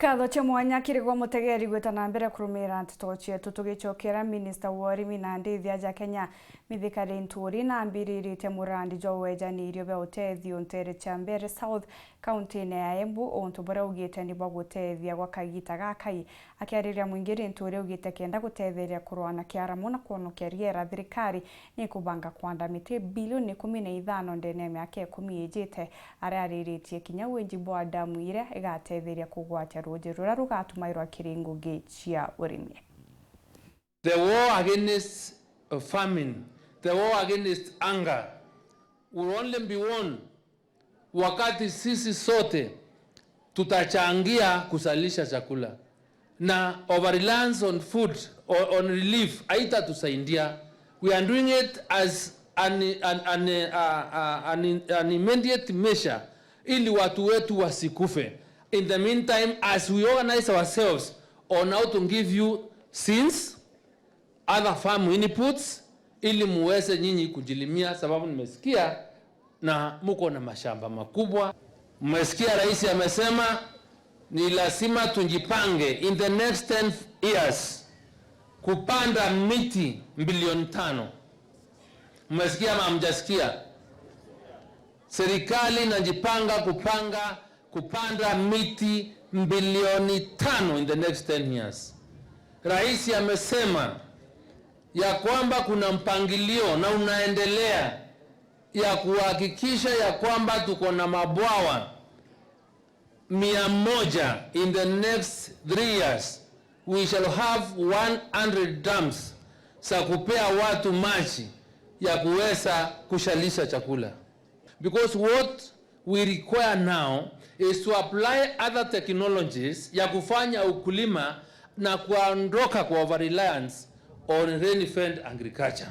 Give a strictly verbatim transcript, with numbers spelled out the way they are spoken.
Nkatho cia mwanya kiri gwe mutegeri gwita na mbere kurumira nteto cietu. Tugicokera, minista wa urimi na ndithia ja Kenya, Mithika Linturi, nambiriritie murandi jwa wejani irio bia utethio ntere cia Mbeere South, kaunti-ini ya Embu, untu buria augite ni bwa gutethia gwa kagita gakai. Akiariria mwingi, Linturi augite kenda gutetheria kurua na kiaramu na kwonokia riera, thirikari ni kubanga kwanda miti bilioni ikumi na ithano ndene ya miaka ikumi ijite. Aria ariritie kinya winji bwa damu iria igatetheria kugwatia ruuji ruria rugatumairwa kiri ngugi cia urimi. The war against, uh, famine, the war against hunger will only be won wakati sisi sote tutachangia kuzalisha chakula. Na over reliance on food or on relief haitatusaidia. We are doing it as an, an, an, uh, uh, an, an immediate measure ili watu wetu wasikufe. In the meantime, as we organize ourselves on how to give you seeds, other farm inputs, ili muweze nyinyi kujilimia, sababu nimesikia na muko na mashamba makubwa. Mmesikia rais amesema ni lazima tujipange in the next ten years kupanda miti bilioni tano. Mmesikia ama hamjasikia? Serikali inajipanga kupanga, kupanda miti bilioni tano in the next ten years. Rais amesema ya kwamba kuna mpangilio na unaendelea ya kuhakikisha ya kwamba tuko na mabwawa mia moja in the next three years. We shall have one hundred dams za kupea watu maji ya kuweza kushalisha chakula. Because what we require now is to apply other technologies ya kufanya ukulima na kuondoka kwa over reliance on rain fed agriculture.